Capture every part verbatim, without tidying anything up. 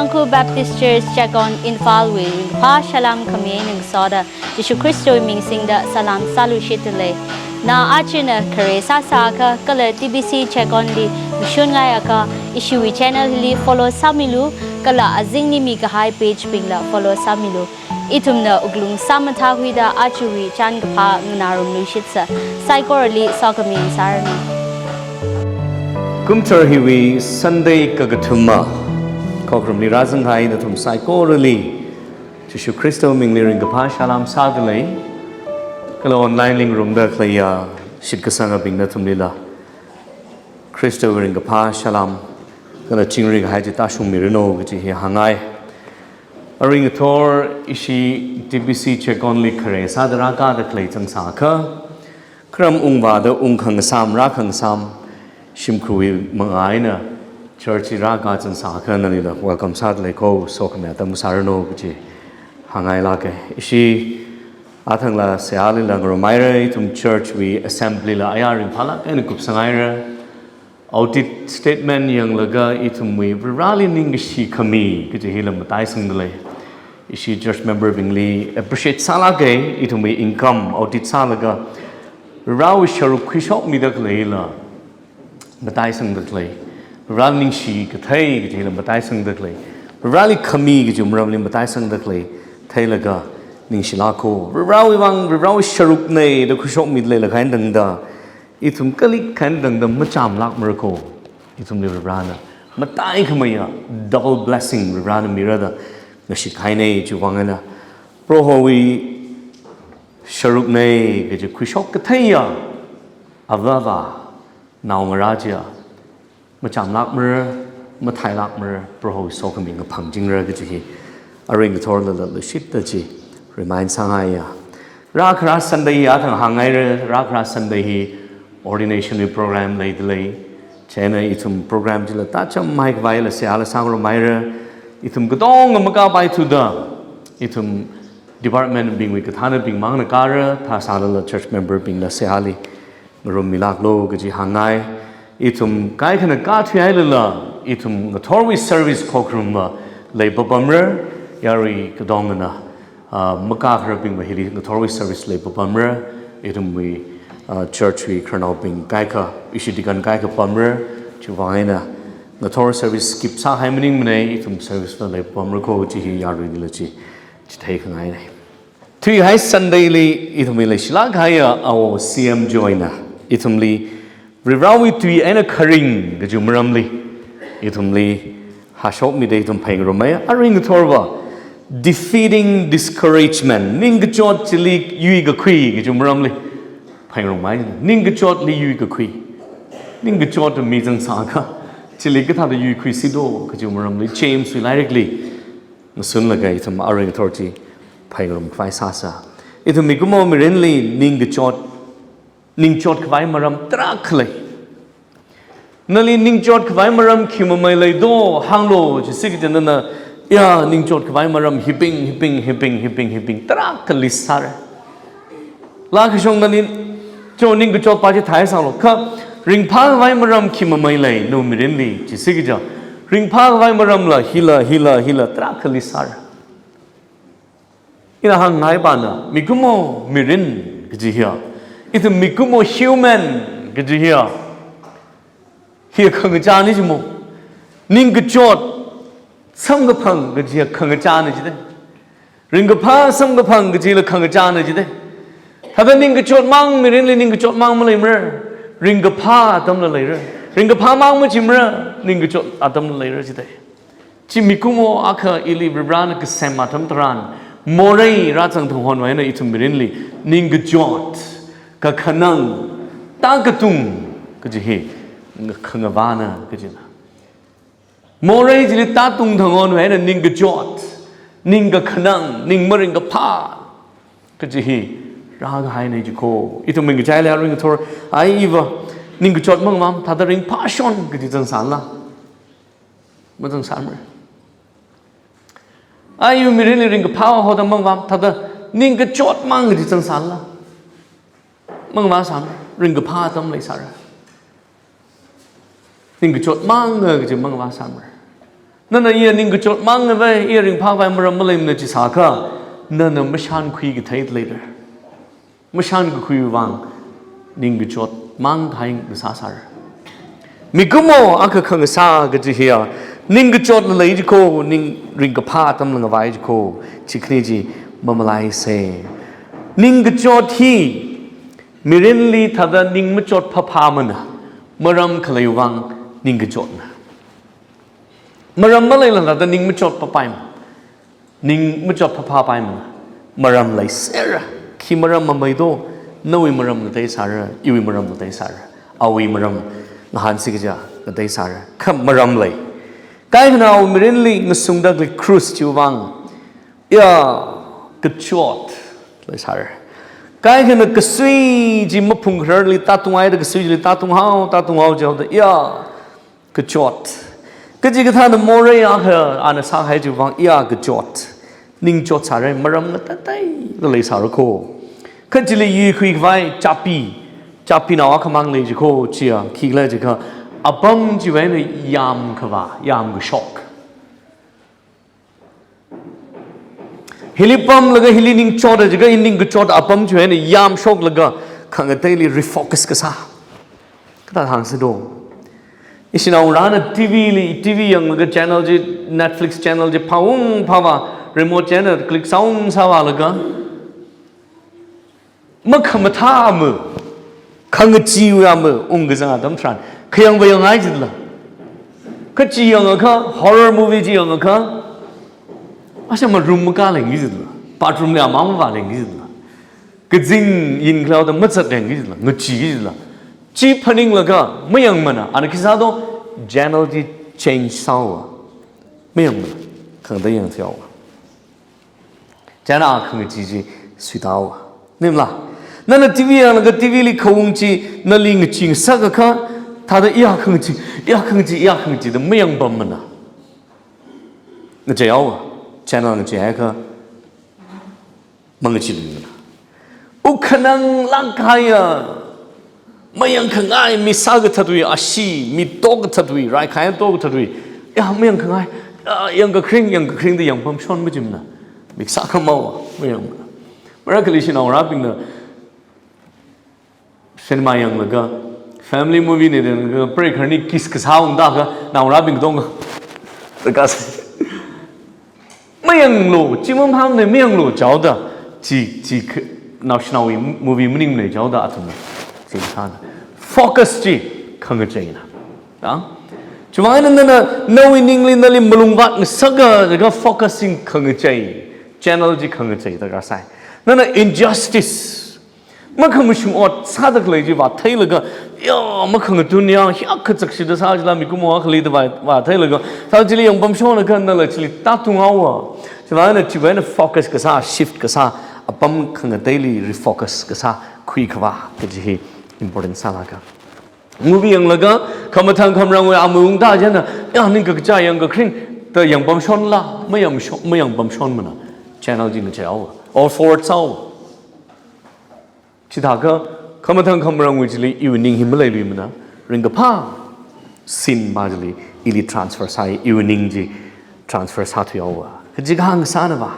Tangkhul Baptist Church Checkon Imphal wui ringkaphā salam khami eina ngasoda Jishu Khristawui ming singda salam sāluishitdalei. Na ajana khare sāsāakha kala T B C Checkon li mashunngaiakha ishiwui channel hili follow sāmilu, kala azingli mikahai page bingla follow sāmilu. Ithumna wuklung sāmathākhuida ajawui chānkaphā nganārumluishitsa. Saikorali sokhami sāranu. Kumthar hiwui Sunday kakathuma khokharumli rāzangkahai nathum saikorali Jishu Khristawui mingli ringkaphā salam sādalei. Kala online li ngarumda khaleiya shitkasangabing nathumlila Khristawui ringkaphā salam kala chingri kahai chi tāshungmiranu kaji hi hāngngai. Arui ngathor ishi T B C Checkon li khare sāda rākāda khalei zangsāakha, kharam ungvāda ungkhangasam rākhangasam shimkhurwui manga eina church li rākā zangsāakha nalila welcome sādalei kho, sokhami atam sāranu kaji hāngngailāka. Ishi athangla seihālila ngarumhaira, ithum church wui assembly la ayā ringphālāk eina kupsanghaira. Audit statement yanglaga ithumwui Vareli ningkashi khami kaji hila mataisangdalei. Ishi church member bingli appreciate sālāka, ithumwui income audit sālaga Varewui sharuk khuishokmida khaleila mataisangdalei. Vareli ningshi kathei kaji hila mataisangda khalei, Vareli khami kaji maramli mataisangda khalei theilaga ningshilāk kho. Varewui vang, Varewui sharukna da khuishokmida leilakha eina tangda, ithum kalik eina tangda machamlākmara kho. Ithumli Varena mataikhameiya double blessing Varena mira da ngashitkahaina. Chiwui vang eina Prohowui sharukna kaji khuishok katheiya avāva naongarā chiya machamlākmara, mathailākmara, Prohowui sokhami ngaphanchingra kaji hi arui ngathorlala leishitda chi remind sāngaiya. Rākhara Sunday hi athang hānghaira, rākhara Sunday hi ordination wui program leidalei. Chieina ithum program chila tāchamhai khavaila seihāla sāngarumhaira. Ithum katonga makāpaithuda, ithum department bingwui kathānabing mangna kāra, thāsālala church member bingla seihāli ngarummilāklu kaji hāngngai. Ithum kaikhana kāthuihailala, ithum ngathorwui service khokharumva leipapamra, yarui katongana, ah, makākharabingva hili ngathorwui service leipapamra, ithumwui, ah, church wui khararnaobing kaikha, ishi deacon kaikha pamra, chiwui vang eina ngathor service skip sāhai maningmana, ithum service va leipapamra kho kaji hi yaruilila chi, chitheikhangaina. Thuihai Sunday li ithumli leishilāk kahaiya Awo C M Joy na ithumli Varewui tui eina kharing kaji maramli ithumli hāshokmida ithum phāngarumhai. Arui ngathorva defeating discouragement, ningkachot chili yuikakhui kaji maramli phāngarumhai. Ningkachotli yuikakhui. Ningkachot mi zangsāakha chili kathāda yuikhuisi do kaji maramli James wui lairikli ngasunlaga ithum arui ngathor chi phāngarum khavai sāsa. Ithum mikumo mirinli ningkachot, ningchot khavai maram tarākha lei. Nali ningchot khavai maram khi mamei lei do hānglu, chi siki chieina nana, ya, ningchot khavai maram hibing, hibing, hibing, hibing, hibing tarākha list sāra. Laa kashong nali, cho ningkachotpa chi thāi sālu. Kha ringphākhavai maram khi mamei lei, nawui mirinli, chi siki ja. Ringphākhavai maramla, hila, hila, hila, tarākha list sāra. Ina hāngngaipa na, mikumo mirin kaji hiya. Ithum mikumo human kaji hiya. Hiya khangachāna jimo. Ningkachot, samkaphang kaji hiya khangachāna jida. Ringkaphā samkaphang kajila khangachāna jida. Thāda ningkachot mang mirinli ningkachot mang maleimara. Ringkaphā atamla leira. Ringkaphā mang machimara. Ningkachot atamla leira jida. Chi mikumo akha ili Varena kasem atam tharan, morei rāzang thang honwui eina ithum mirinli ningkachot, kakhanang, tākatung kaji hi khangavāna kajina. Morei chili tātung thang honwui eina ningkachot, ningkakhanang, ning maringkaphā kaji hi rākahaina jikho. Ithum mingkachaili arui ngathor, ai iva, ningkachot mangmam, thāda ringphāshon kaji zangsāla. Mazangsāmara. Ai iwui mirinli ringkaphā hoda mangvām, thāda ningkachot mang kaji zangsāla. Mangvāsāmara, ringkaphā atam leisāra. Ningkachot mang kaji mangvāsāmara. Nana iya ningkachot mang khavai, iya ringphākhavai maram maleimana chi sākha, nana mashankhui kathei leida. Mashankakhui vang, ningkachot mang kahai ngasā sāra. Mikumo akha khangasā kaji hiya, ningkachot lei jiko, ning ringkaphā atam ngavai jiko, chi khani chi mamalaisa. Ningkachot hi, mirinli thāda ning machot phaphāmana, maram khalei vang ningkachotna. Maram maleila thāda ning machot phaphāpaimana. Ning machot phaphāpaimana. Maram leisera. Khi maram mamei do, nawui maram ngatei sāra, iwui maram ngatei sāra. Awui maram ngahānsi kaja ngatei sāra. Kha maram lei. Kaikhana awui mirinli ngasungda khalei cross chiwui vang, iya kachot leisāra. Kaikhana kasui chi maphungkhararli tātunghaida kasui chili tātunghao, tātunghao jihaoda, iya kachot. Kachikathāna morei akha ana sākahai chiwui vang iya kachot. Ningchot sāra, maram ngatateila leisāra kho. Kha chili yuikhuikhavai chapee, chapeenao akha mang lei jiko, chiya khikhala jiakha, apam chiwui eina yamkhavā, yamkashok. Hili pamlaga hili ningchot jiakha, hi ningkachot apam chiwui eina yamshoklaga khangateili refocus kasā. Kathāda hāngsi do? Ishinao ngarāna T V li, T V yanglaga channel chi, Netflix channel chi phāung phāvā, remote channel click sāung sāvālaga, makhamathā ama, khangacheewa ama ungkazang atam tharan, khayang vāyangngai jitla. Kha chi yangakha, horror movie chi yangakha, asha ma room makāleng jitla. Bathroom li amang mavāleng jitla. Kazing yin khalaoda mazatleng jitla, ngachee jitla. Chi phaninglaga mayangmana, ana khi sā do, channel chi change sāhaowa. Mayangmana, khangatei yangthuihaowa. China khangachee chi suitāhaowa. Nimla. Nana T V yanglaga T V li khaung chi nali ngachee ngasakakha, thāda iya khangachee, iya khangachee, iya khangachee da mayangpammana. Ngacheehaowa. China ngacheehaiakha mangacheeluimana. Ukhanang lākkahaiya, mayangkhangai, mi sākathatwui ashee, mi tokathatwui, raikahai tokathatwui, ya, mayangkhangai, ya, yangkakharing, yangkakharing da yangpamshon machimana. Mik sākhamao, mayangmana. Marakhali ishinaongarābingna cinema yanglaga, family movie na da yanglaga, preigahar ani kiss kasā ungda kha, naongarābing katonga, kakas, mayanglu, chi mamhamna, mayanglu jihaoda, chi, chi kh-, naoshinaowui movie maningmana jihaoda athumna. Chi sāna. Focus chi khangacheina. Ya? Chiwui vang eina nana, nawui ningli nali malungvāt ngasaka, laga focus chi khangachei. Channel chi khangachei darkar sai. Nana injustice, makhamashung ot sāda khalei chi vātheilaga, ya, makhangatun ya, hiyākha chakshida sā chila mikumo akhali da vā, vātheilaga, thāda chili yangpamshonakha nala chili tātunghaowa. Chiwui vang eina, chiwui eina focus kasā, shift kasā, apam khangateili refocus kasā khuikhavā kaji hi important sālāka. Movie yanglaga, khamathang khamarangwui ama ungda china, ya, ningkachot yangkakharing da yangpamshonla, mayangshon, mayangpamshonmana. Channel chi ngacheehaowa. Or forward sāhaowa. Chithākha, khamathang khamarangwui chili iwui ning hi maleiluimana, ringkaphā scene pa chili ili transfer sāi, iwui ning chi transfer sāthuihaowa. Kachikathā ngasāna va.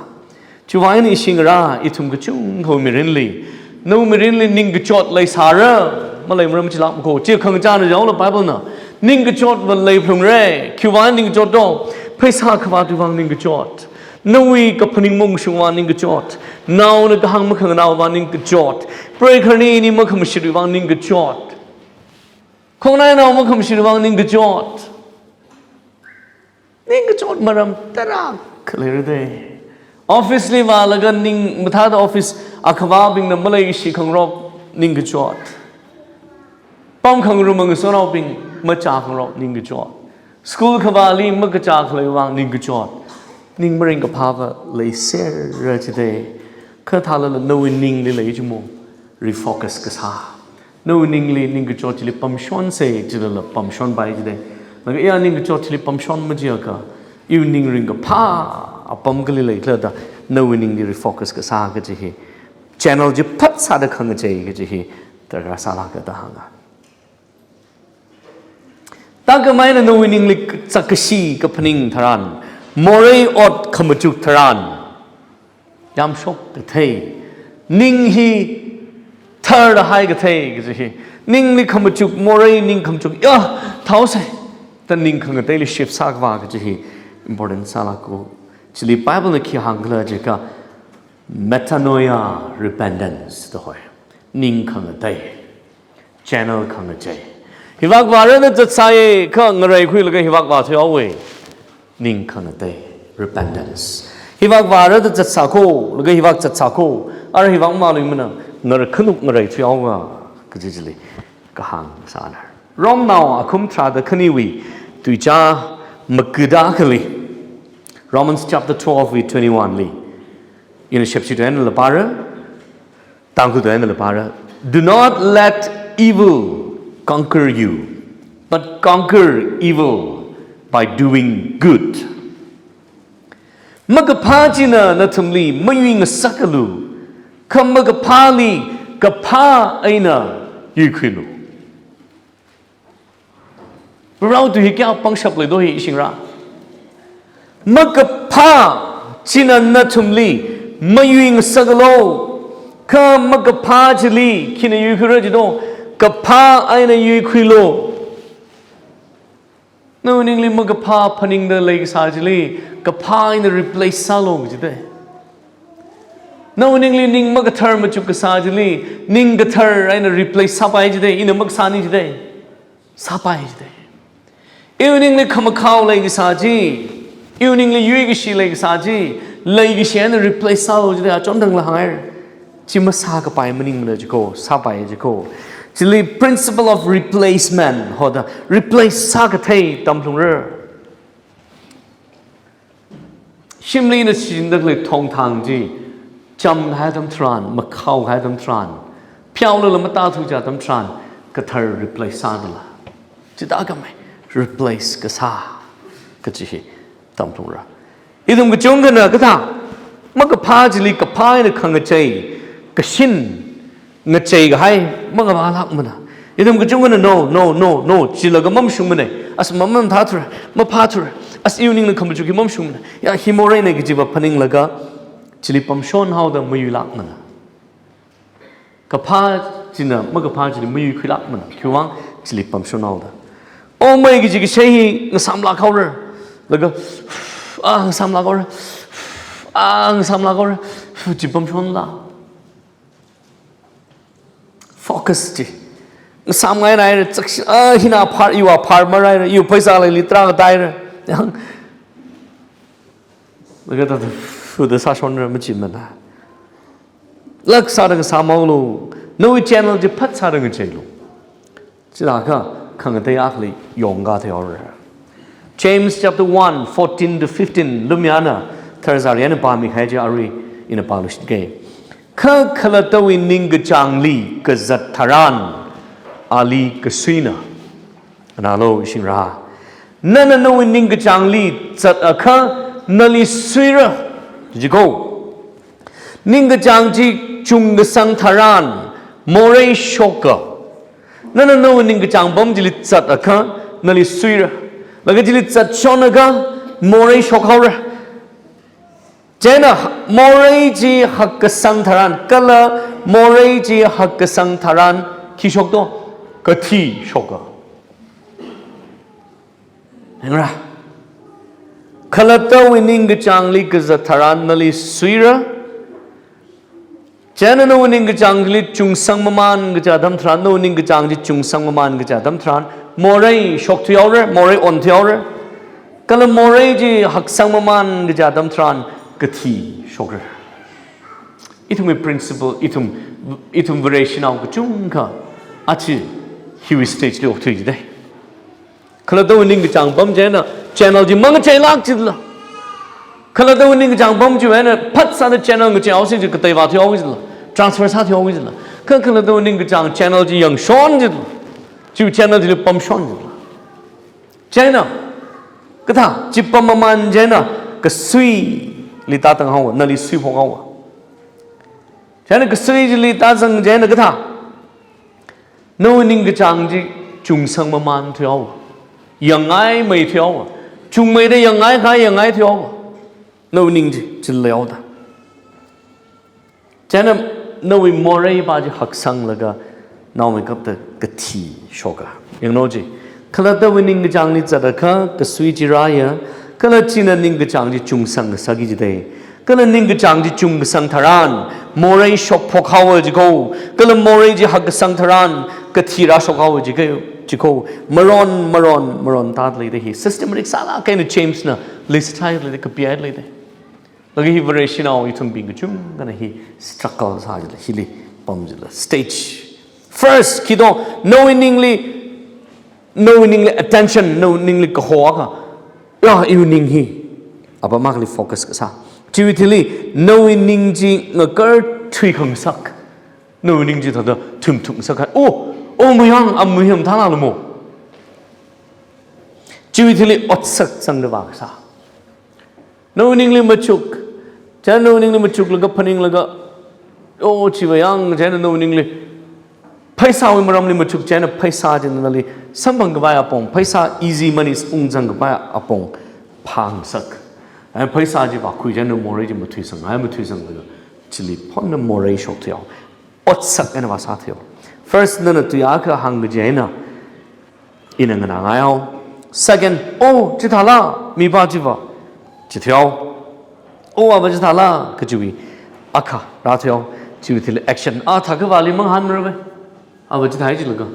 Chiwui vang eina ishi ngarā, ithum kachungkhawui mirinli, nawui mirinli ningkachot leisāra, malei maram chilāk makho, chi khangachāna jihaola Bible na. Ningkachot va leiphalungra, khiwui vang ningkachot do, pheisā khavātwui vang ningkachot. Nawui kaphaning mongshung vang ningkachot. Naona kahāng makhanganāwui vang ningkachot. Preigahar ani ini makhamashitwui vang ningkachot. Khongnainao makhamashitwui vang ningkachot. Ningkachot maram tarākha leira de. Office li vālaga ning mathāda office akhavābingna maleishi khangarok ningkachot. Pamkhangarum ngasotnaobing machā khangarok ningkachot. School khavāli makachā khaleiwui vang ningkachot. Ning maringkaphā va leisera chida. Kha thālala nawui ningli lei chimo. Refocus kasā. Nawui ningli ningkachot chili pamshonsa chilala pamshonpai chida. Laga iya ningkachot chili pamshon machiakha, iwui ning ringkaphā apam kali leikhala da, nawui ningli refocus kasā kaji hi. Channel chi phat sāda khangachei kaji hi darkar sālāka da hānga. Chithākhamei eina nawui ningli sakkashi kaphaning tharan, morei ot khamachuk tharan, yamshok kathei, ning hi tharda hai kathei kaji hi, ningli khamachuk, morei ning khamachuk, ya, thaosei, da ning khangateili shift sākhavā kaji hi important sālāka. Chili Bible na khi hāngkhala jiakha, metanoia, repentance da hoi. Ning khangatei. Channel khangachei. Hivak vāra da zatsāya kha ngareikhuilaga hivak vāthuihaowa. Ning khangatei, repentance. Hivak vāra da zatsākho, laga hivak zatsākho, ara hivak malui mana, ngarakhanuk ngareithuihaowa, kaji chili kahāng sāna. Romnao akhum tharāda khaniwui tuichā makuda akhali, Romans chapter twelve verse twenty-one li, ina shepshi tuina lapara, Tangkhul tuina lapara, "Do not let evil conquer you, but conquer evil by doing good." Makaphā china nathumli mayuingasakalu, kha makaphāli kaphā eina yuikhuilu. Proho tui hi kayā pangshap leido hi ishingra. Makaphā china nathumli mayuingasakalu, kha makaphā chili khina yuikhuira jido, kaphā eina yuikhuilu. Nawui ningli makaphā phaningda leikasā chili, kaphā eina replace sālu jide. Nawui ningli ning makathar machuk kasā chili, ning kathar eina replace sāpai jide, ina makasāni jide. Sāpai jide. Iwui ningli khamakhao leikasā chi, iwui ningli yuikashi leikasā chi, leikashi eina replace sālu jide, achon thangla hāngaira. Chi masākapai maningmana jiko, sāpai jiko. Chili principle of replacement hoda, replace sākathei tamlungra. Shimli na shichinda khalei thongthang chi, chamkahai atam tharan, makhaokahai atam tharan, pheolala matāthu kaja atam tharan, kathar replace sādala. Chithākhamei, replace kasā, kaji hi tamlungra. Ithum kachungkhana kathā, makaphā chili kaphā eina khangachei, kashin, ngacheikahai mangavālākmana. Ithum kachungkhana no, no, no, no, chilaga mamashungmana. As mamam thāthura, maphāthura. As iwui ningna khamachuk hi mamashungmana. Ya hi moreina kajiva phaninglaga, chili pamshon haoda mayuilākmana. Kaphā china makaphā chili mayuikhuilākmana. Khiwuivang chili pamshon haoda. O mei kaji kashei hi ngasāmlāk haora. Laga, ah, ngasāmlāk haora. Ah, ngasāmlāk haora. Chi pamshonla. Focus chi. Ngasāmngai haira, chakshi, ah, hina phar, iwa phar maraira, iwa pheisā leili tarākha taira. Yang. Laga ta, ta, fu da sāshonra machimana. Lāk sāda ngasāmhaolu. Nawui channel chi phat sāda ngacheilu. Chithākha khangatei akhali yongkathei haora. James chapter one, fourteen to fifteen, lumyana, tharzar eina pāmikahai chi arui ina pāluishitke. Kha khalattawui ningkachāngli kazat tharan, ali kasuina. Analo ishingra. Nana nawui ningkachāngli zatakha nali suira. Jiko. Ningkachāng chi chungkasang tharan, morei shoka. Nana nawui ningkachāng pam chili zatakha nali suira. Laga chili zatshonakha morei shokhaora. Chieina morei chi hakkasang tharan, kala morei chi hakkasang tharan khi shokto, kathi shoka. Yangra. Khalattawui ningkachāngli kazat tharan nali suira. Chieina nawui ningkachāng chili chungsang mamān kaja atam tharan, nawui ningkachāng chi chungsang mamān kaja atam tharan, morei shokthuihaora, morei onthuihaora. Kala morei chi haksang mamān kaja atam tharan, kathi shokra. Ithumwui principle, ithum, ithum Vareshinao kachungkha, achi hiwui stage li okthui jide. Khalattawui ningkachāng pam chieina channel chi mangacheilāk jila. Khalattawui ningkachāng pam chiwui eina phat sāda channel ngacheihaosi chi katei vāthuihaoki jila. Transfer sāthuihaoki jila. Kha khalattawui ningkachāng channel chi yangshon jila. Chiwui channel chili pamshon jila. Chieina, kathā, chi pam mamān chieina, kasuili tātang haowa, nali suiphok haowa. Chieina kasui chili tāzang chieina kathā. Nawui ningkachāng chi chungsang mamān thuihaowa. Yangngaimei thihaowa. Chungmeida yangngai kha yangngai thihaowa. Nawui ning chi, chili leihaoda. Chieina nawui moreipa chi haksanglaga naomeikapta kathi shoka. Yanglu chi. Khalattawui ningkachāngli zatakha kasui chi rāya, kala china ningkachāng chi chungsang kasāki jidalei. Kala ningkachāng chi chungkasang tharan, morei shokphok haowa jiko, kala morei chi hakkasang tharan, kathi rāshok haowa jiko, jiko, maron, maron, maron tadalei da hi. Systematic sālāk eina James na list sāhailei da, kapihailei da. Laga hi Vareshinao ithumbing kachungkhana hi struggle sā jila, hili pam jila. Stage. First, khi do, nawui ningli, nawui ningli attention, nawui ningli kaho akha. Ya, iwui ning hi. Apam akhali focus kasā. Chiwui thili, nawui ning chi ngakarthui khangasak. Nawui ning chi thāda thumthum ngasak hai. Oh, oh, mayang, am mayang thāla lumo. Chiwui thili otsak zangda vākasā. Nawui ningli machuk. Chieina nawui ningli machuklaga phaninglaga, oh, chiwui vang, chieina nawui ningli pheisāwui maramli machuk, chieina pheisā china nali samphang kapai apong, pheisā easy money ungzang kapai apong phāngasak. Ai, pheisā chi vākhui chieina morei chi mathuisang, ai, mathuisanglaga chili phonna morei shokthui haowa. Otsak eina vāsāthui haowa. First, nana tui akha hāngkaji eina, ina nganāngai haowa. Second, oh, chithāla, mipa chiva. Chithui haowa. Oh, ava chithāla, kajiwui akha rāthui haowa. Chiwui thili action. Ah, thākhavāli mangahānmarave. Ava chithāi jilaga.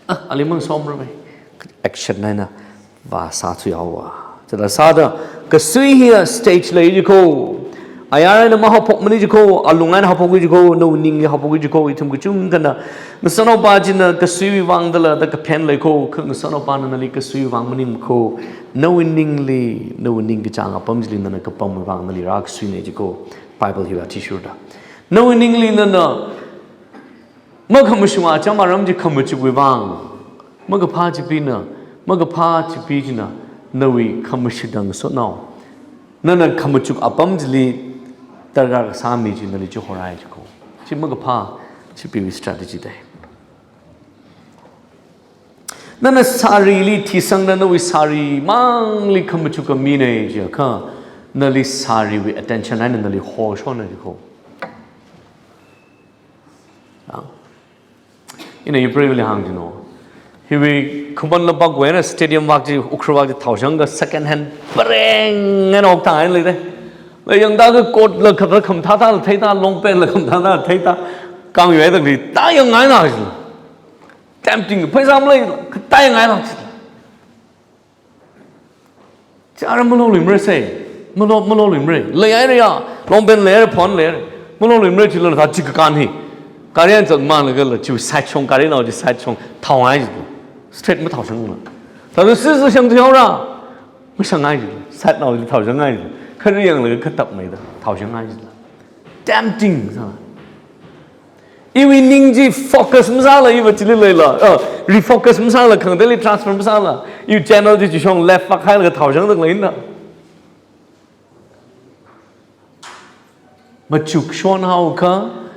Ah, ali mangsomrave. Action eina vāsāthui haowa. Chithāda sāda, kasui hiya stage lei jiko. Ayar eina mahaophokmana jiko, alung eina haophokki jiko, nawui ningli haophokki jiko, ithum kachungkhana. Ngasotnaopa china kasuiwui vang dala da kaphen leiko, kha ngasotnaopana nali kasuiwui vang maningmako. Nawui ningli, nawui ningkachāng apam chili nana kapamwui vang nali rākasuina jiko. Bible hiva tishurda. Nawui ningli nana makhamashunga acham aram chi khamachukwui vang. Makaphā chipina, makaphā chipi china, nawui khamashung dang sotnao. Nana khamachuk apam chili darkar kasā mi chi nali chihorai jiko. Chi makaphā chipiwui strategy dei. Nana sārili thisangda nawui sāri mangli khamachuk kami nei jiakha, nali sāriwui attention eina nali hoshona jiko. Ah. Ina April li hāng jino. Hiwui Khuman Lampak wui eina stadium vak chi, Ukhrul vak chi thaoshang kha second hand pareng eina okta eina leida. La yangda kha coat la khata khamathāthāla theida, long pant la khamathāthāla theida. Kang yuida kali, ta yangngaina jila. Tempting, pheisā malei, ta yangngaina jila. Chara maloluimara sai. Malo, maloluimara. Leihaira ya. Long pant leihaira, phone leihaira. Maloluimara chila thā chikakan hi. Gari eina zatmānlaga la chi side shong, garinao chi side shong. Thaongai ji. Straight mathaoshangla. Thāda sisi shangthui haora. Mashangai ji. Side nao chi thaoshangai ji. Khari yanglaga khatapmeida. Thaoshangai ji. Tempting sā. Iwui ning chi focus masāla, iva chili leila, uh, refocus masāla, khangateili transfer masāla, iwui channel chi chishong left vak hailaga thaoshangda leina. Machukshon haokha,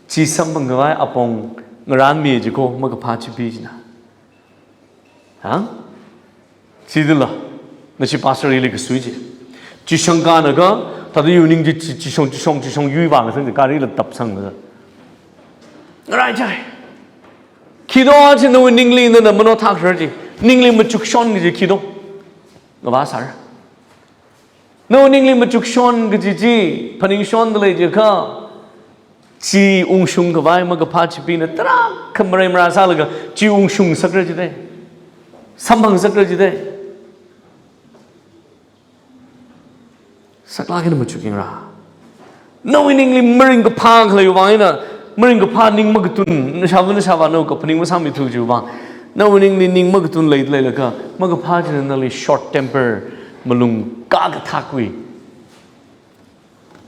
chi samphang khavai apong ngaranmi jiko, makaphā chipi china. Ha? Chidala, nashi pastor ili kasui chi. Chi shangkana kha, thāda iwui ning chi, chi, chishong, chishong, chishong, yuiva ngasang chi, gari la tapsanglaga. Ngarai chai. Khi do chi nawui ningli nana mano thakrar chi. Ningli machukshon chi khi do. Ngavā sāra. Nawui ningli machukshon kaji chi, phaningshonda lei jiakha, chi ungshung khavai makaphā chipina tarākha marai marā sālaga, chi ungshung sakra jidei. Samphang sakra jidei. Saklāk eina machuk yingra. Nawui ningli maringkaphā khaleiwui vang eina, maringkaphā ning makatun, nashāva nashāvā nao kaphaning masāmithu chiwui vang. Nawui ningli ning makatun lei, leilaga, makaphā china nali short temper, malung kakathakwui.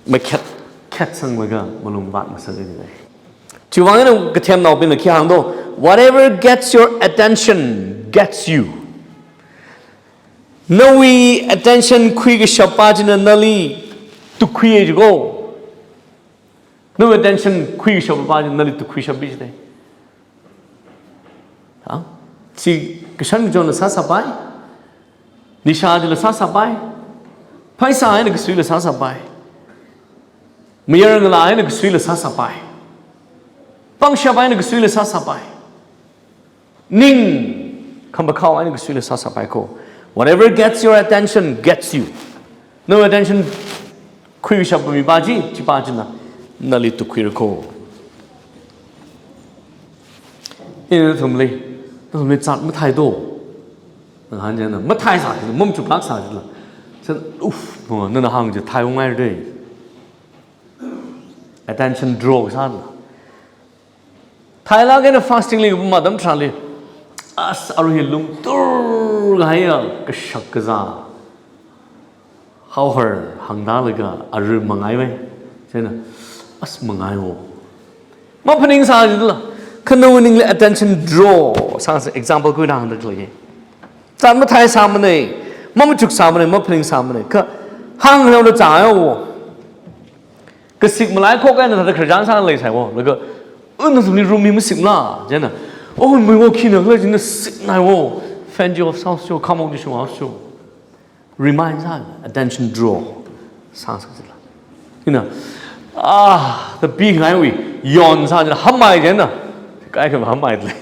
Makhet, khetsanglaga, malung vat masālei. Chiwui vang eina kathemnaobingna khi hāng do, whatever gets your attention gets you. Nawui attention khuikashappa china nali tukhuiya jiko. Nawui attention khuikashappa china nali tukhuishappi jidei. Ha? Chi kashan kachonla sāsāpai. Nisha chila sāsāpai. Pheisā eina kasuila sāsāpai. Mayarngalā eina kasuila sāsāpai. Pangshap eina kasuila sāsāpai. Ning khamakhao eina kasuila sāsāpai ko. Whatever gets your attention gets you. No attention khuishap mi pa chi, chi pa china nali tukhuira ko. Ina nathumli, nathumli zat mathai do. Nahān china, mathai sā, mamachuklāk sā chila. China, uff, nana hāng chi thai ungai de. Attention draw sāla. Thailāk eina fasting li kapam atam tharanli, as, arui hi lungtur kahaiya kashak kazā, haohar hāngda laga arui mangaiwui. China, as, mangai wo. Maphaningsā jila. Kha nawui ningli attention draw sāsa example khuida hāngda khalei. Zat mathai sāmana, mamachuk sāmana, maphaning sāmana. Kha hānghaoda zāya wo. Kasik malaikhok eina thāda khararchān sāleisai wo. Laga, "Oh, nathumli room hi masikmala?" China, "Oh, mui wo khina khala," china, "Sikngai wo. Fan chi off sāhaosa cho, khamong chi shunghaosa cho." Remind sā, attention draw sāsa jila. Ina, ah, the big ngaiwui, yon sā jila, hamai china. Kaikha hamai le.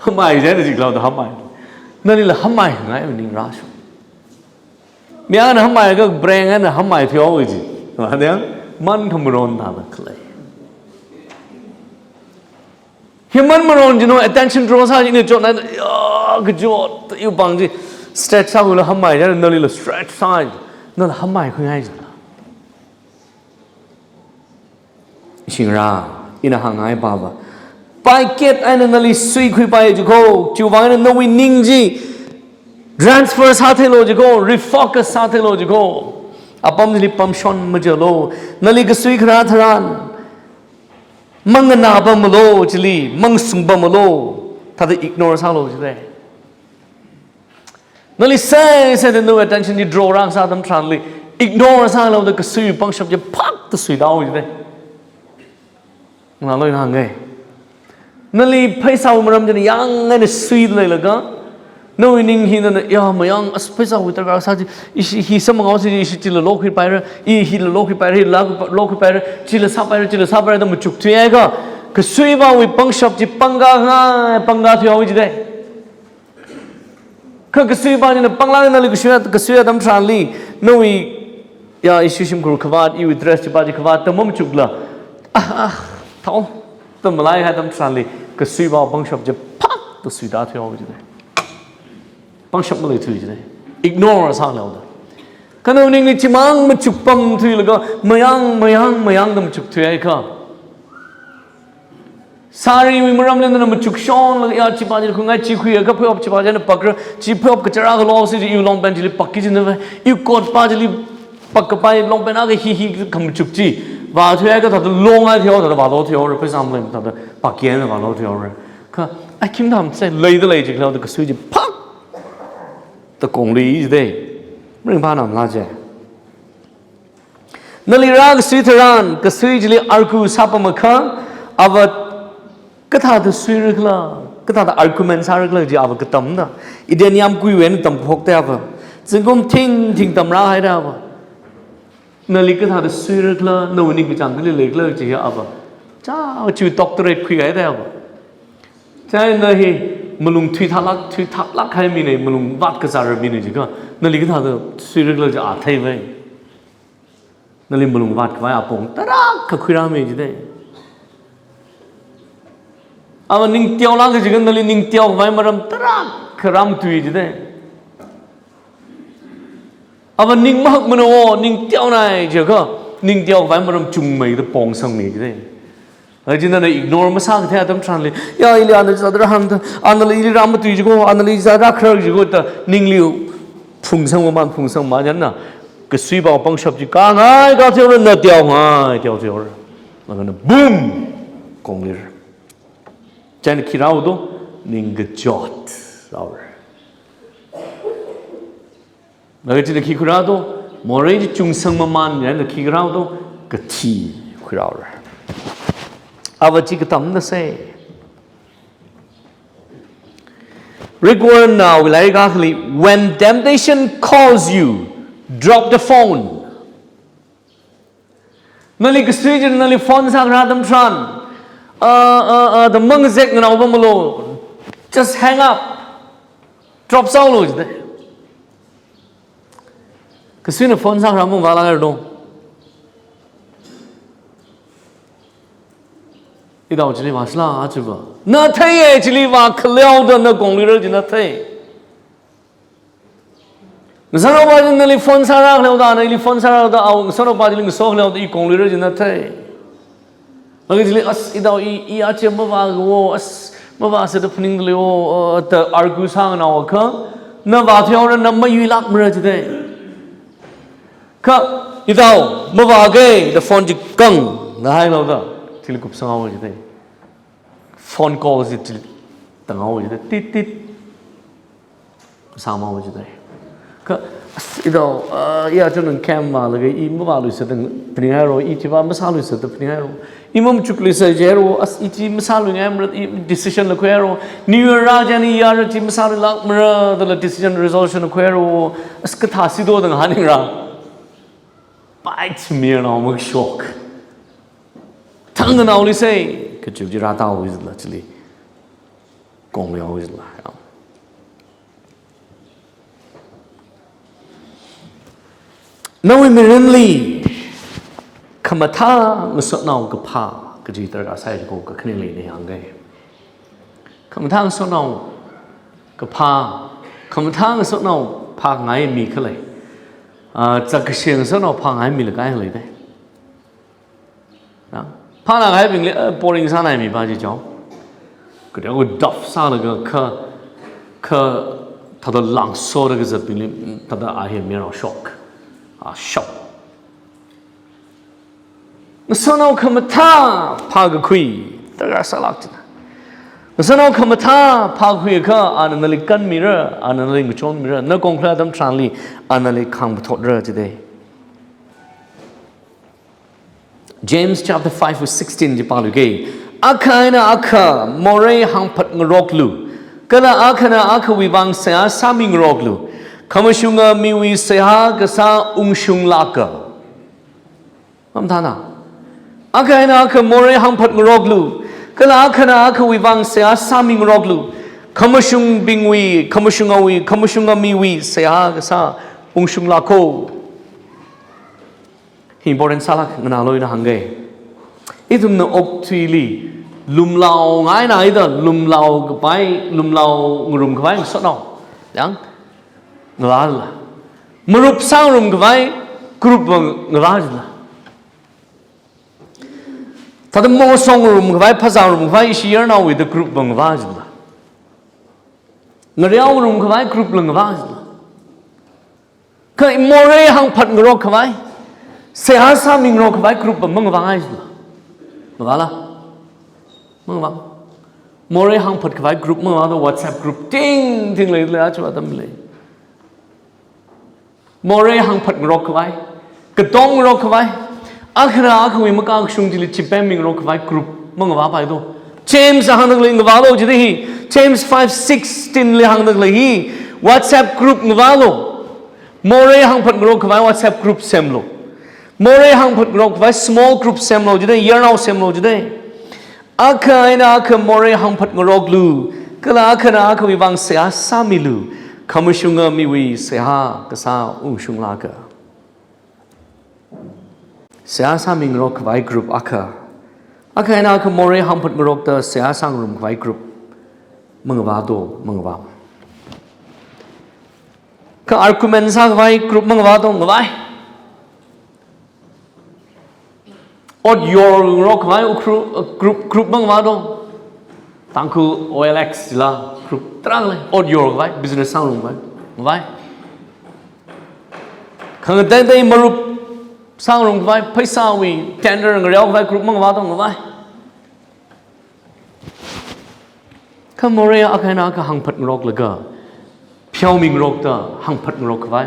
Hamai china jiklaoda hamai. Nalila hamai ngaiwui ning rāsho. Mayarna hamai ka breng eina hamai thihaowa ji. Wa deng, man khamaron thāda khalei. Hi man maron china attention draw sā china chotna, ya, kachot, iwui pāng chi stretch sāhaola hamai china, nalila stretch sā, nala hamai khuingai china. Shingra, ina hāngngai pava. Paiket eina nali suikhuipai jiko, chiwuivang eina nawui ning chi transfer sātheilu jiko, refocus sātheilu jiko. Apam chili pamshon majalo, nali kasui kharā tharan manganā pamlu chili, mangasung pamlu, thāda ignore sālu chili. Nali sāsāda nawui attention chi draw rāsā atam tharanli, ignore sālu da kasui pangshap chi phakta suida haowa jide. Ngaloi ngai. Nali pheisāwui maram china yang eina suileilaga, nawui ning hi nana, ya, mayang, as, pheisāwui darkar sā chi, ishi hi samang haosi, ishi chila lokhuipaira, i hila lokhuipaira, hila lokhuipaira, chila sāpaira, chila sāpaira da machukthuiakha, kasuipāwui pangshap chi pangkā ngai, pangkā thuihaowa jide. Kha kasuipa china panglāk eina nali kasui, kasui atam tharanli, nawui, ya, ishi shimkhur khavāt, iwui dress chi pa chi khavāt, da mamachukla. Ah, ah, thao, da malaihai atam tharanli, kasuipa pangshap chi phakta suida thuihaowa jide. Pangshap maleithui jide. Ignore sālu da. Kha nawui ningli chimang machuk pamthuilaga, mayang, mayang, mayang da machukthuiakha. Sariwui maramli nana machukshonlaga, ya, chi pa chi khungai, chi khuiakha pheihop chi pa china pakra, chi pheihop kachara kalo si chi iwui long pant chili pakki jina vai, iwui coat pa chili pakkapai long pant akha hi hi khamachuk chi. Vāthuiakha thāda longai thuihaowa, thāda vālo thuihaora, pheisā malei thāda pakki eina vālo thuihaora. Kha, ai khim tham se, leida lei jikhaoda kasui chi phakta konglui jide. Maringphā namla je. Nali rākasui tharan, kasui chili argue sāpamakha, ava kathāda suirakhala, kathāda argument sārakhala chi ava katamna. Eden yāmguiwui eina tamphokta ava. Zingkum thingthing tamrāhaida ava. Nali kathāda suirakhala, nawui ningkachāng kali leikhala chi ava. Cha, chi doctorate khuihaida ava. China hi malung thuithaklāk, thuithaklāk kahai mina, malung vātkazāra mina jiakha, nali kathāda suirakhala chi a theivai. Nali malung vātkhavai apong tarākha khuirāmi jide. Ava ning teolāka jiakha nali ning teokhavai maram tarākha rāmatui jide. Ava ning mahakmana o, ning teonai jiakha, ning teokhavai maram chungmeida pongsangmi jide. Achi nana ignore masākathei atam tharanli, ya, ili ana chi sādara hāngda, anala ili rāmatui jiko, anala ili sādara kharar jiko da ningli phungsangmamān, phungsangmamān china, kasuipa pangshap chi kāngai kāthuihaora, na teongai teothuihaora. Laga na boom! Konglir. China khi rāhaodo, ningkachot rāhaora. Laga china khi khuirādo, morei chi chungsangmamān, china khi khuirādo, kathi khuirāhaora. Ava chi katamna se. Rick Warren na wilai kakli, "When temptation calls you, drop the phone." Nali kasui china nali phone sākharā atam tharan, uh, uh, uh, da mangazek nganao pamlu. Just hang up. Drop sālu jida. Kasuina phone sākharā mavāla kardong. Idao chili vāsila achiva. Na theiya chili vākhaleoda na kongluira chi na thei. Ngasotnaopa china nali phone sārākhaleoda, nali phone sārāda, ao ngasotnaopa chili ngasokhaleoda i kongluira chi na thei. Laga chili, "As, idao i, i achi mavākhawo, as, mavāsāda phaningdalei o," uh, da argue sānganao akha, na vāthuihaora na mayuilākmara jida. Kha, "Idao, mavākei," da phone chi kang, na haihaoda, chili kupsanghaowa jida. Phone call chi chili tānghaowa jida, tit, tit. Sāmhaowa jida. Kha, "As, idao, uh, i achi nang camp vālaga i mavāluisāda phaninghairo, i chiva masāluisāda phaninghairo. I mamachukluisā jihairo, as, i chi masāluingaimara, i decision la khuihairo. New Year rā chieina i ara chi masāluilākmara," dala decision resolution la khuihairo. "As, kathā sido," da ngahāningra. Pai chimir nao makashok. Thang nganaoluisei, kachu chi rātāhaowa jila chili. Kongluihaowa jila. Nawui mirinli khamathā ngasotnao kaphā kaji darkar sai ko kakhaning leina hāngga. Khamathā ngasotnao kaphā, khamathā ngasotnao phāngai mi khalei. Ah, chākashi ngasotnao phāngai mi laga leida. Ya. Phānākahaibingli, eh, boring sāngai mi pa chi chao. Kateokha daf sālaga kha, kha thāda langsoda kazatbingli, mm, thāda ahi mirao shok. Ah, shok. Ngasotnao khamathā phākakhui, darkar sālāk jina. Ngasotnao khamathā phākakhui akha, ana nali kanmira, ana nali ngachonmira, na kongkha atam tharanli, ana nali khāngpathotra jida. James chapter five verse sixteen chi pāluga. Akha eina akha morei hāngphatngaroklu. Kala akhana akhawui vang seihā sāmingaroklu. Khamashunga miwui seihā kasā ungshunglāka. Mathāna. Akha eina akha morei hāngphatngaroklu. Kala akhana akhawui vang seihā sāmingaroklu. Khamashungbingwui, khamashungawui, khamashunga miwui seihā kasā ungshunglāka. Hi important sālāk nganālu ina hāngga. Ithumna okathuili lumlaongai eina ida lumlaokapai, lumlaongarumkhavai ngasotnao. Yang, ngavāla. Marup sāngarumkhavai group va ngavāla. Thāda mosongarumkhavai, phazāngarumkhavai, ishi iyarnaowui da group va ngavāla. Ngareongarumkhavai group la ngavāla. Kha morei hāngphatngarokkhavai, seihā sāmingarokkhavai group va mangavāngaila. Ngavāla? Mangavā. Morei hāngphatkhavai group mangavāda WhatsApp group ting ting leilei aja atam lei. Morei hāngphatngarokkhavai, katongngarokkhavai, akhana akhawui makashung chili chipemmingarokkhavai group mangavāpai do. James hāngdalei ngavālu jida hi. James five sixteen li hāngdalei hi. WhatsApp group ngavālu. Morei hāngphatngarokkhavai WhatsApp group semlu. Morei hāngphatngarokkhavai small group semlu jida, iyarnao semlu jida. Akha eina akha morei hāngphatngaroklu. Kala akhana akhawui vang seihā sāmilu. Khamashunga miwui seihā kasā ungshunglāka. Seihā sāmingarokkhavai group akha. Akha eina akha morei hāngphatngarokta seihā sāngarumkhavai group mangavā do, mangavā. Kha argument sākhavai group mangavā do, ngavā. Ot yorngarokkhavai group, group, group mangavā do. Tangkhul O L X jila group tarākha lei. Ot yorkhavai, business sāngarumkhavai. Ngavā. Khangateitei marup sāngarumkhavai, pheisāwui tender ngareokhavai group mangavā do, ngavā. Kha morei akha eina akha hāngphatngaroklaga, pheomingarokta hāngphatngarokkhavai,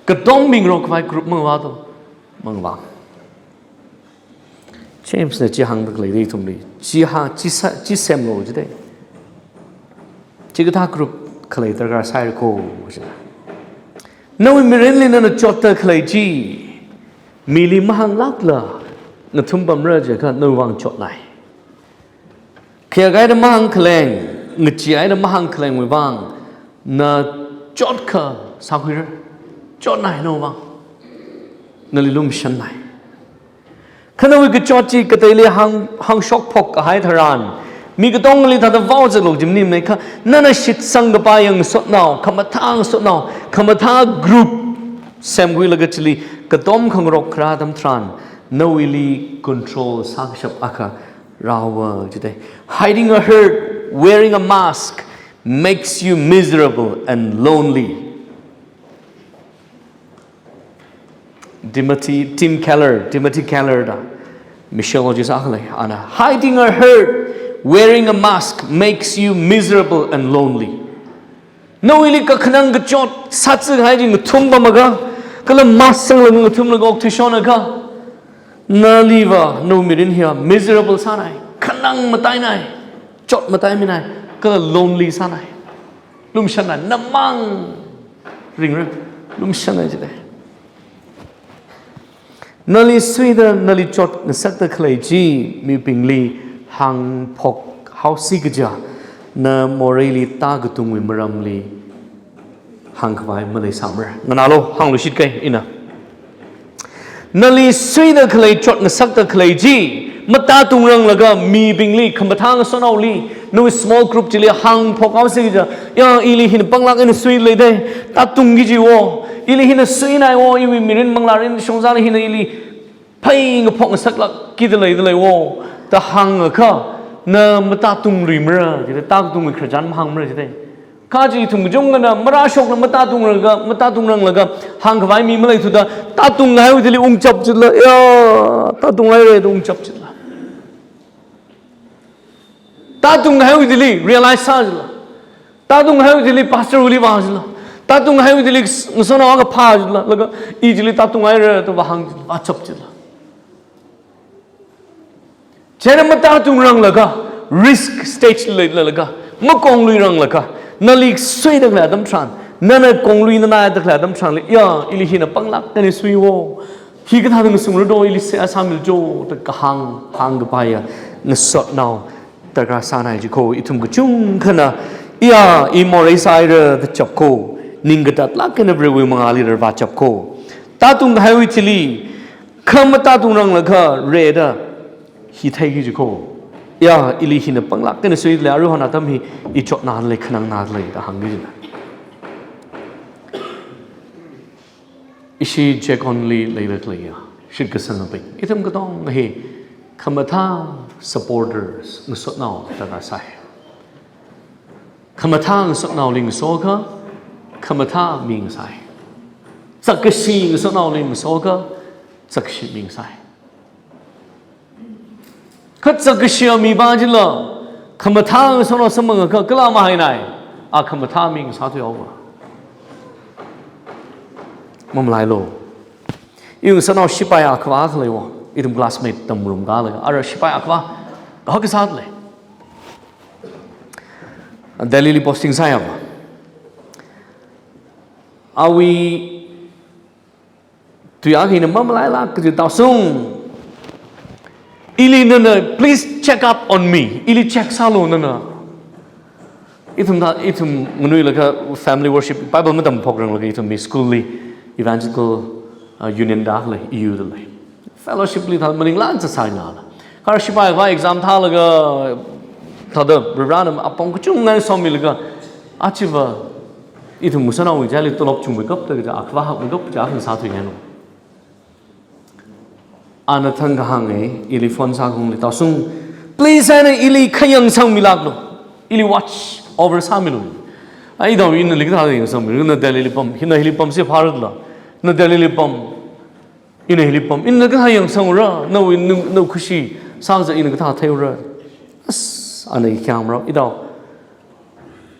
katongmingarokkhavai group mangavā do, mangavā. James na chi hāngdalei da ithumli. Chi hā, chi sā, chi semlu jida. Chikathā group khalei darkar sāhaira ko. Nawui mirinli nana chotta khalei chi mili mahānglākla ngathum pamra jiakha nawui vang chotnai. Khayākhaida mahāng khaleng, ngacheehaida mahāng khalengwui vang na chotkha sākhuira. Chotnai nawui vang. Nali lumshannai. Kha nawui kachot chi kateili hāng, hāngshokphok kahai tharan, mi katongali thāda vaozatluk chi maningmana kha, nana shitsang kapaiya ngasotnao, khamathā ngasotnao, khamathā group semkhuilaga chili katom khangarok kharā atam tharan, nawuili control sākashap akha rāhaowa jidalei. Hiding a hurt, wearing a mask makes you miserable and lonely. Timothy, Tim Keller, Timothy Keller da, Michelle Oji sākhalei, ana, "Hiding a hurt, wearing a mask makes you miserable and lonely." Nawuili kakhanang kachot sātsi kahai chi ngathum pamlaga, kala mask sanglaga ngathumlaga okthuishonakha, naliva nawui mirin hiya miserable sānai, khanang matainai, chot mataiminai, kala lonely sānai. Lumshannai, namang ringra, lumshannai jidalei. Nali suida, nali chot ngasakta khalei chi mibingli hāngphok haosi kaja, na moreili tākatungwui maramli hāngkhavai maleisāmara. Nganālu, hāngluishit kei ina. Nali suida khalei, chot ngasakta khalei chi matātungranglaga mibingli, khamathā ngasotnaoli, nawui small group chili hāngphok haosi kaja, ya, ili hina panglāk eina suilei dei, tātungki jiwo, ili hina suinaiwo, iwui mirin manglārin shongzali hina ili phei ngaphok ngasaklākki dalei daleiwo, da hāngakha, na matātungluimara jidalei, tākatungwui khararchan mahāngmara jidalei. Kha chi ithum kachungkhana marāshokla matātungranglaga, matātungranglaga hāngkhavai mi maleithuda, tātungkahaiwui thili ungchap chitla, ya, tātunghaira da ungchap chitla. Tātungkahaiwui thili realize sā chitla. Tātungkahaiwui thili pastor wuili vā chitla. Tātungkahaiwui thili ngasotnao akha phā chitla. Laga i chili tātunghaira da vāhāng chitla, vāchap chitla. Chieina matātungranglaga, risk stage li leilalaga, makongluiranglaga, nali suida khalei atam tharan, nana kongluinanaida khalei atam tharanli, ya, ili hina panglāk eina suiwo, hikathāda ngasungra do, ili seihā sāmilu jo, da kahāng, hāngkapaiya ngasotnao darkar sānai ji ko, ithum kachungkhana, ya, i morei sāhaira da chap ko, ning katatlāk eina Varewui mangāli rarvā chap ko. Tātungkahaiwui thili, kha matātungranglakha rida, hi theiki ji ko. Ya, ili hina panglāk eina suidalei, aruihon atam hi i chotnadalei, khanangnadalei da hāngki jina. Ishi Checkon li leilakhaleiya shitkasangabing, ithum katonga hi khamathā supporters, ngasotnao darkar sai. Khamathā ngasotnaoli ngasoakha, khamathā mi ngasai. Chakkashi ngasotnaoli ngasoakha, chakkashi mi ngasai. Kha chakkashiya mipā chila, khamathā ngasotnao samphangakha kala mahainai, a khamathā mi ngasāthuihaowa. Mamalailu. Iwui ngasotnao shipai akhava akha leiwo, ithum classmate tamrum kalaga, ara shipai akhava, kahak kasā lei. Delhi li posting sāya. Awui tui akha ina mamalailāk kaji taosung. Ili nana, please check up on me. Ili check sālu nana. Ithum ta, ithum nganuilakha family worship, Bible matamphokranglakha ithum mi school li Evangelical, uh, Union da lei, E U da lei. Fellowship li thāda maninglāk sāsaina la. Kha shipai akhava exam thālaga thāda Varena apong kachungkha somilaga, achiva ithum ngasotnaowui chili tolop chungmeikapta kaja, akhava hakmeikap kaja akha sāthuihainu. Ana thang kahānga, ili phone sākhaungli taosung, please ana ili khayangsangmilāklu. Ili watch over sāmilu. Ai dao ina hili kathāda yangsangmilu, na Delhi li pam, hina hili pamsi pharutla. Na Delhi li pam, ina hili pam, ina kathā yangsangra, nawui, nawui khuishi sākaja ina kathā theiura. As, ana i khyang mara, i dao.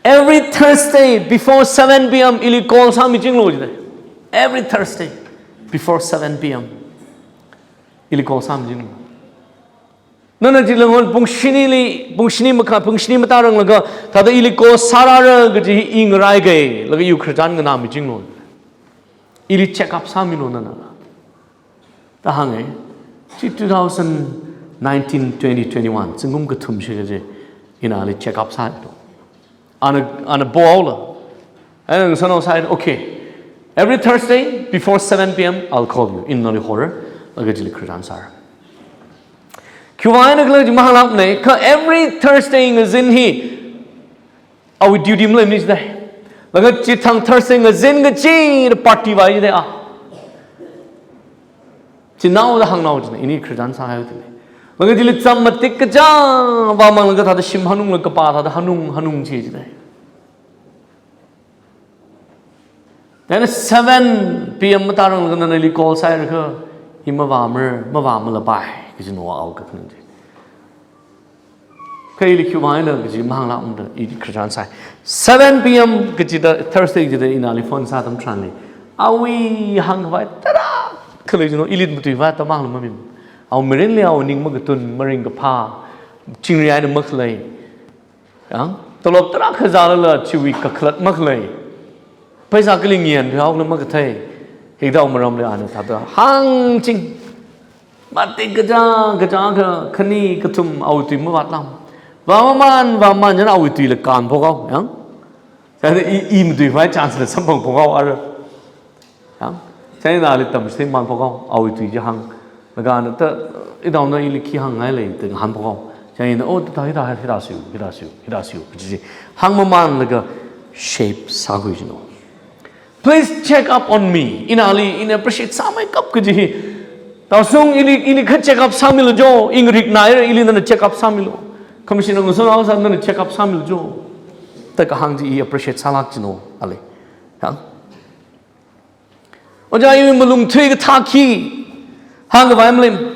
Every Thursday before seven P M ili call sāmichinglu jida. Every Thursday before seven P M ili call sāmichinglu. Nana chila ngon pung shinili, pung shini makha, pung shini matāranglakha, thāda ili call sārāra kaji hi i ngaraiga, laga iwui khararchan nganāmichinglu. Ili check up sāmilu nana. Da hānga, chi two thousand nineteen, twenty, twenty-one, zingkum kathum shikha chi, ina ali check up sālu. Ana, ana pohaola. Ana ngasānao sāi, "Okay. Every Thursday before seven P M, I'll call you." Ina nali horra, laga chili khararchan sāra. Khiwuivang eina khala chi mahānglākmana, kha every Thursday ngazin hi, awui duty maleimana jidalei. Laga chithang Thursday ngazin kachida party vāi jidalei a. Chinaoda hāngnao china, ini khararchan sāhaihaoda lei. Laga chili cham matik kachāng, vāmanglaga thāda shim hanunglaga kapā thāda hanung, hanung chi jidalei. Then seven P M matāranglakha nana ili call sāhailakha, hi mavāmara, mavāmalapai, kaji nawui khanang chi. Kha ili khiwuivang eina kaji mahānglākmada, i khararchan sāi. Seven P M kachida, Thursday kachida ina ali phone sā atam tharanli, awui hāngkhavai tarākha lei jinu, ili matuivai tamang lamamim. Awui mirinli awui ning makatun, maringkaphā, chingri eina makhalei. Yang, tolop tarākha zālala chiwui kakhalat makhalei. Pheisā kali ngiyan phihao khala makathei. Hikathā maramli ana thāda hāngching. Matik kachāng, kachāng kha, khani kathum awui tui mavātlam. Vāmaman, vāmaman china awui tuila kānphok haowa, yang. China i, i matuivai chance la samphangphok haowa ara. Yang, china ali tamchithei manphok haowa, awui tui chi hāng. Laga ana ta, idaona ili khi hāngngai lei, da ngahānphok haowa. China, "Oh, ta, hithā, hithā sāyu, hithā sāyu, hithā sāyu," kaji chi. Hāngmamanlaga shape sākhui jinu. "Please check up on me." Ina ali, ina appreciate sāmeikap kaji hi. Taosung ili, ili kha check up sāmilu jo, i ngarik naira, ili nana check up sāmilu. Khamashina ngasotnao sā nana check up sāmilu jo. Da kahāng chi i appreciate sālāk jinu, ali. Yang. Ojā, iwui malung thuikathā khi hāngkhavai maleim.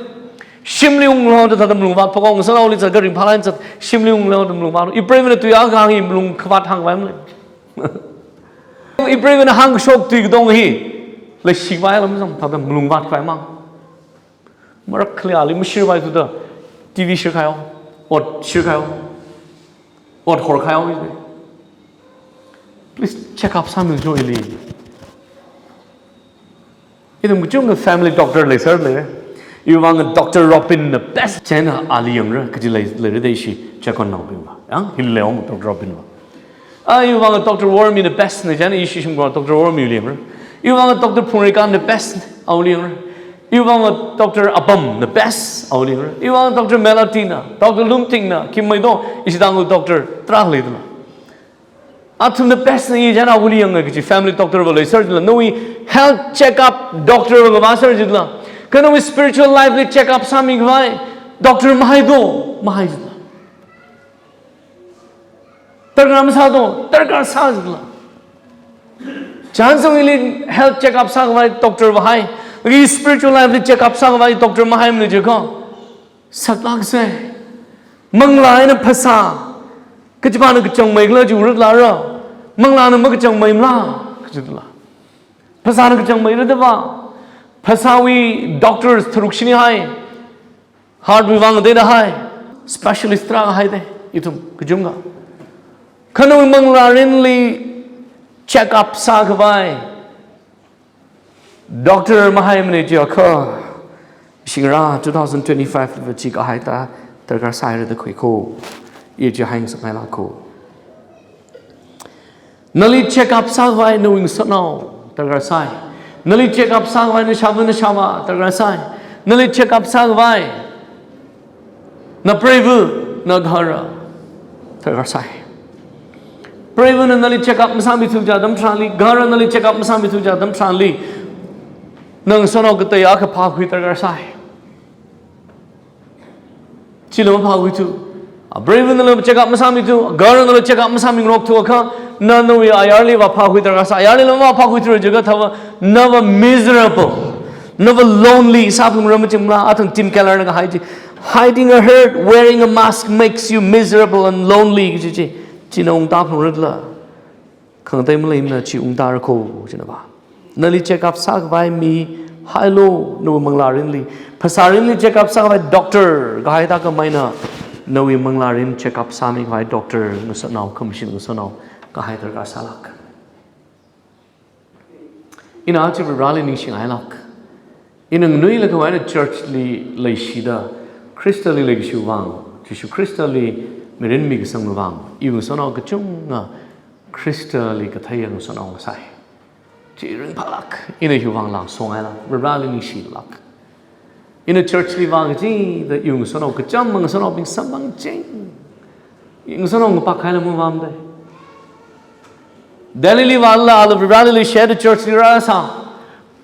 Shimli unglu da thāda malung vātphok haowa, ngasotnaoli zat kha ringphālāk eina zat, shimli unglu da malung vāt. Ipreivana tui akha hāngi malung khavāt hāngkhavai maleim. Ipreivana hāngkashok tui katong hi, leishikhavai lam zang, thāda malung vātkhavai mang. Marak khali ali mashirvai thuda, T V shirkhai haowa, ot shirkhai haowa, ot horkhai haowa. Please check up sāmilu jo ili. Ithum kachungkha family doctor leiser lei. Iwui vang Doctor Robin na best, china ali yangra, kaji lei, leira da ishi check on naobingva. Yang, hili leihaowa Doctor Robin va. A, iwui vang Doctor Wormi na best na, china ishi shimkhur Doctor Wormi li yangra. Iwui vang Doctor Phungreikhan na best, awuili yangra. Iwui vang Doctor Apam na best, awuili yangra. Iwui vang Doctor Melati na, Doctor Lumting na, khi mai do, ishi Tangkhul doctor tarākha leidala. Athumna best na, i china awuili yanga kaji family doctor va leiser jila, nawui health checkup doctor va ngavāser jila. Kha nawui spiritual life li checkup sāmikhavai doctor mahai do, mahai jila. Darkar masā do, darkar sā jila. Chānsong ili health checkup sākhavai doctor va hai, i spiritual life li checkup sākhavai doctor mahaimana jiakha, saklāksa. Manglā eina phasā, kachipāna kachangmei khala chi uratlara, manglāna makachangmeimala, kajila. Phasāna kachangmeira da va, phasāwui doctors tharuk shini hai, heart wui vang da hai, specialist tarākha hai da, ithum kachungkha. Kha nawui manglārinli checkup sākhavai doctor mahaimana jiakha, shingra two thousand twenty-five li va chi kahai ta darkar sāhaira da khuiko. I chi haingasakngailāko. Nali checkup sākhavai nawui ngasotnao darkar sai. Nali checkup sākhavai nashāva̱ nashāvā darkar sai. Nali checkup sākhavai napreiva̱ nagahara darkar sai. Preiva̱na nali checkup masāmithu kaji atam tharanli, gaharana nali checkup masāmithu kaji atam tharanli, na ngasotnao katei akha phākhui darkar sai. Chila maphākhuithu. Apreiva̱nala checkup masāmithu, gaharana nala checkup masāmingarokthua kha, na nawui ayarli va phākhui darkar sai. Ayarlila maphākhuithura jiakha thāva, nava miserable, nava lonely sāphalungra machimala, athang Tim Keller na kahai chi. "Hiding a hurt, wearing a mask makes you miserable and lonely," kaji chi. China ungtā phalungrala. Khangatei maleimana chi ungtārako, china va. Nali checkup sākhavai mi Hailo, nawui manglārinli. Phasārinli check up sākhavai doctor kahai thākhameina, nawui manglārin check up sāmikhavai doctor ngasotnao, khamashit ngasotnao kahai darkar sālāk. Ina aja Vareli ningshingailāk. Ina nganuilakha eina church li leishida, Khristali leishiwui vang, Jishu Khristali mirin mikasangwui vang, iwui ngasotnao kachungkha Khristali katheiya ngasotnao ngasai. Chi ringphālāk, ina hiwui vang langsongailāk, Vareli ningshilāk. Ina church li vākachida iwui ngasotnao kacham, ngasotnaobing samphangching. Ngasotnao ngapakhaila mavāmada. Delhi li vālala, ala Vareli leishida church li rāsā.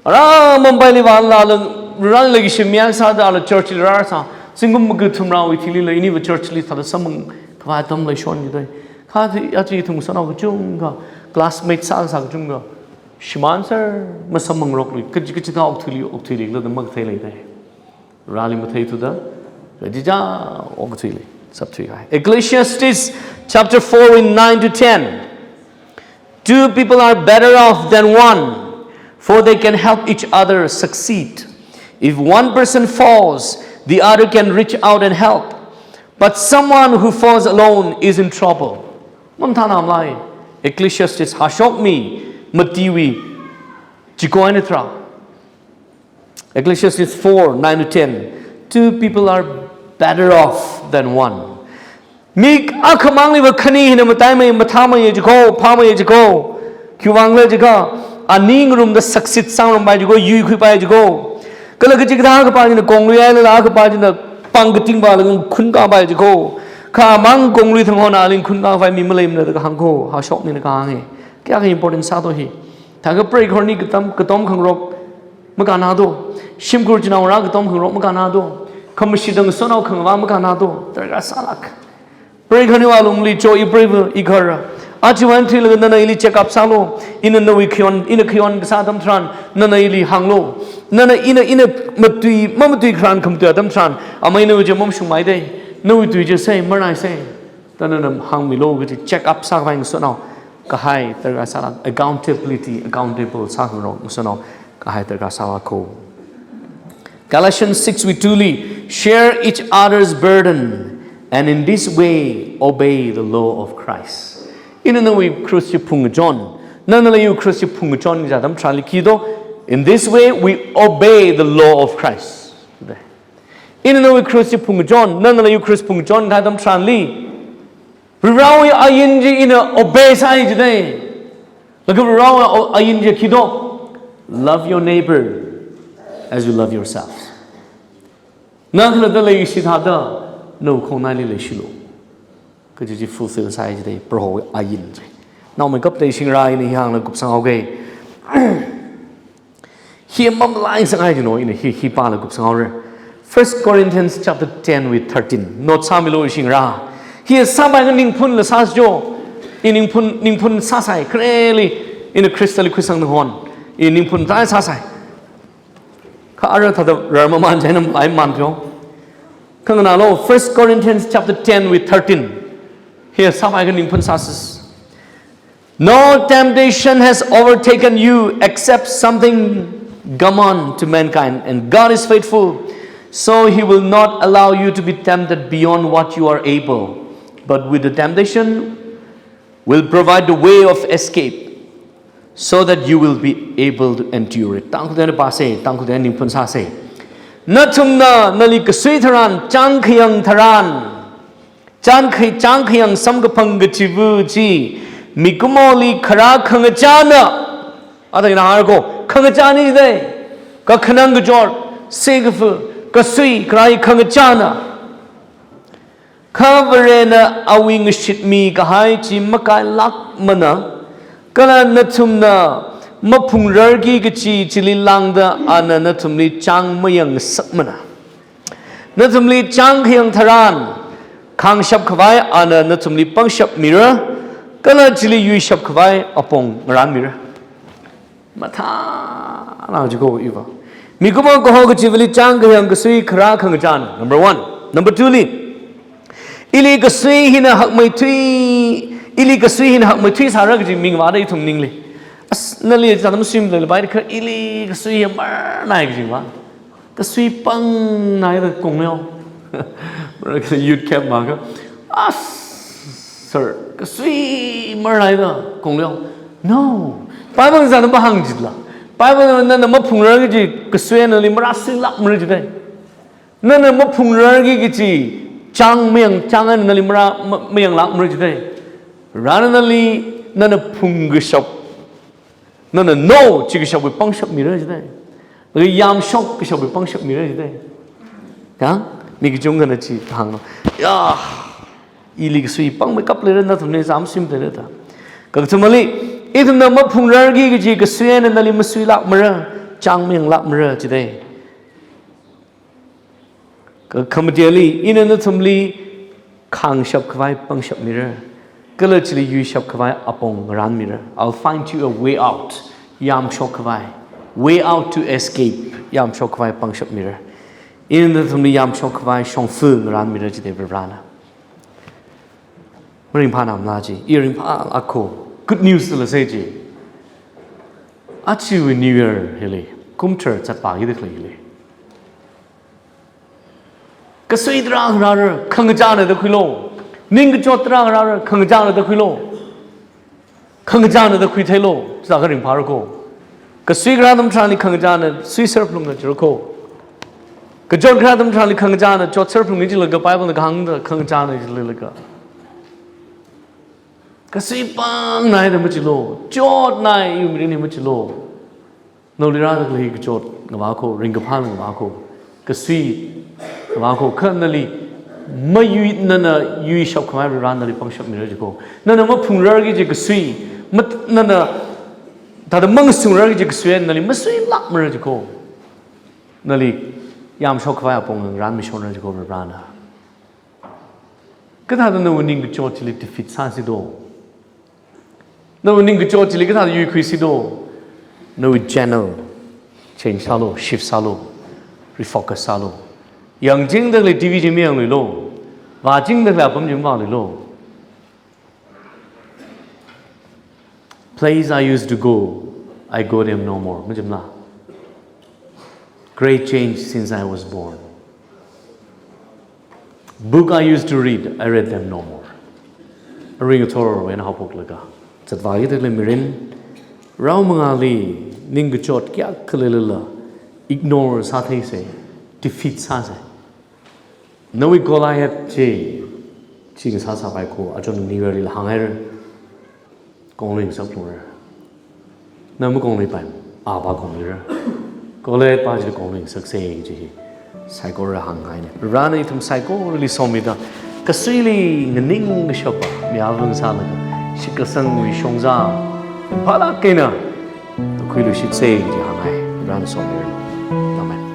Ara Mumbai li vālala, ala Vareli leikashi mi akha sāda ala church li rāsā. Zingkum makathum rāwui thili la, iniva church li thāda samphangkhavai atam leishonda. Kha aja, aja ithum ngasotnao kachungkha, classmate sāsā kachungkha, shimānser, masamphangrokli, kachi, kachithā okthuili, okthuili, lada makathei leida. Vareli matheithuda, kachichā okthuili, sapthuikahai. Ecclesiastes chapter four in nine to ten. Two people are better off than one, for they can help each other succeed. If one person falls, the other can reach out and help. But someone who falls alone is in trouble. Mamathānamlai, Ecclesiastes hashokmi, matiwui, chiko eina tharā. Ecclesiastes four, nine to ten. Two people are better off than one. Mi akhamangliva khani hina mataimei, mathāmeiya jiko, phāmeiya jiko. Khiwuivangkhala jiakha, ani ngarumda succeed sāngarumpai jiko, yuikhuipai jiko. Kala kachikathā akhapa china konglui hailala akhapa china pāng katingpalaga ngakhun kapai jiko. Kha amang konglui thang hon ali ngakhun kapai mi maleimana da kahāng ko, hashokmina kahānga. Kayākha important sāto hi. Thākha preikorni katam, katom khangarok makannāto. Shimkhur chinaongarā katom khangarok makannāto. Khamashitda ngasotnao khangavā makannāto. Darkar sālāk. Preikorniwui lungli cho, ipreiva, ikhara. Aja vānthuilaga nana ili check up sālo. Ina nawui khayon, ina khayon kasā atam tharan, nana ili hānglo. Nana ina, ina matui, mamatui tharan khamatui atam tharan, amei nawui chi mamashungmeida. Nawui tui chi sei, marnai sei. Da nana hāngmilo kaji check up sākhavai ngasotnao kahai darkar sālāk, accountability, accountable sākhangarok ngasotnao kahai darkar sālākko. Galatians six wui two li, "Share each other's burden, and in this way obey the law of Christ." Ina nawui cross chi phungkachon, nanala iwui cross chi phungkachon kaji atam tharanli khito, "In this way we obey the law of Christ." Ina nawui cross chi phungkachon, nanala iwui cross phungkachon kahai atam tharanli, Varewui ain chi ina obey sāi jidai. Laga Varewui ain chi khito, "Love your neighbor as you love yourself." Na khalatta leishi thāda, nawui khongnaili leishilo. Kaji chi fulfill sāi jidai, Prohowui ain chi. Naomeikap teishingra, ina hi hānglaga kupsanghaoga. Hi mamalai sangai jino, ina hi, hi pālaga kupsanghaora. First Corinthians chapter ten wui thirteen. Note sāmilo shingra. Hi sāpai khaningphunla sāsai jo. I ningphun, ningphun sāsai. Khareli, ina Khristali khuisang nahon, i ningphun tai sāsai. Kha ara thāda rarmaman jainam lai man jo. Khanganālo, First Corinthians chapter ten wui thirteen. Hi sāpai khaningphun sāsai. "No temptation has overtaken you except something common to mankind, and God is faithful, so he will not allow you to be tempted beyond what you are able, but with the temptation will provide the way of escape, so that you will be able to endure it." Tangkhul eina pāsei, Tangkhul eina ningphun sāsei. Nathumna nali kasui tharan, chāngkhayang tharan, chāngkha-, chāngkhayang samkaphang kachiva chi, mikumoli kharā khangachāna. Ata ina hāngko, khangachāna jidai. Kakhanang kachot, sikafa, kasui, kharā hi khangachāna. Kha Varena awui ngashitmi kahai chi makailākmana. Kala nathumna maphungrarki kachi chili lāngda ana nathumli chāng mayangsakmana. Nathumli chāngkhayang tharan, khāngshap khavai ana nathumli pangshap mira, kala chili yuishap khavai apong ngaranmira. Mathāna jiko iva. Mikumo kaho kachivali chāngkhayang kasui kharā khangachān. Number one. Number two li, ili kasui hina hakmeithui, ili kasui hina hakmeithui sāra kaji mingvāda ithum ningli. As, nali chithāda masuimathei lapai kha ili kasui yamarnai kajingva. Kasui pangnaida kongleo. Mara kha youth camp makha. As, sir, kasui marnaida kongleo. No. Bible chithāda mahāng jitla. Bible nana maphungrar kaji kasui nali marasuilākmara jidai. Nana maphungrarki kaji chang mayang, chang eina nali mara, ma-, mayanglākmara jidai. Varena nali nana phungkashap, nana no chikashapwui pangshap mira jidai. Nali yamshokkashapwui pangshap mira jidai. Ya? Mi kachungkhana chi hāng. Ya. Ili kasui pangmeikap leira, nathumli zam sim leira da. Kakathumali, ithumna maphungrarki kaji kasui eina nali masuilākmara, chang mayanglākmara jidai. Ka-, khamateli, ina nathumli khāngshap khavai pangshap mira. Kala chili yuishap khavai apong ngarān mira. I'll find you a way out. Yamshok khavai. Way out to escape. Yamshok khavai pangshap mira. Ina nathumli yamshok khavai shongfa ngarān mira jidai Varena. Maringphānamla chi. I ringphālāka. Good news la sei chi. Achiwui New Year hili. Kumthar chatpāki da khalei hili. Kasui tarākha rāra, khangachāna da khuilo. Ningkachot tarākha rāra, khangachāna da khuilo. Khangachāna da khuitheilo. Chithākha ringphāra ko. Kasui kharā atam tharanli khangachāna suiser phalungra jira ko. Kachot kharā atam tharanli khangachāna chotser phalungra jilaga Bible na kahāngda khangachāna jilaga. Kasui pangnaida machilo. Chotnai yu mirin hi machilo. Naoli rāda khalei kachot ngavā ko, ringkaphā ngavā ko, kasui ngavā ko, kha nali mayui, nana yuishap khavai Varena nali pangshap mira jiko. Nana maphungrarki kaji kasui, mat-, nana thāda mangasungrarki kaji kasui nali masuilākmara jiko. Nali yamshok khavai apong ngarān mishonra jiko Varena. Kathāda nawui ningkachot chili defeat sāsi do? Nawui ningkachot chili kathāda yuikhuisi do? Nawui channel change sālo, shift sālo, refocus sālo. Yangchingda khalei T V chi mayangluilo. Vāchingda khalei apam chi mavāluilo. Place I used to go, I go them no more. Machimla. Great change since I was born. Book I used to read, I read them no more. Aring athor wui eina haophoklaga zatvāki da khalei mirin, rao mangāli ningkachot kayākha leilala ignore sātheisa, defeat sāsa. Nawui Goliath chi, chi ngasā sāpai ko, achon New Year lila hānghaira. Konglui ngasak phalungra. Na makongluipai, apa kongluira. Goliath pa chili konglui ngasaksa kaji hi saikora hāngngaina. Varena ithum saikorali somida, kasuili nganing kashapa, mi avang sālaga, shitkasangwui shongza phālāk eina khuiluishitsa kaji hāngngai. Varena somira. Amen.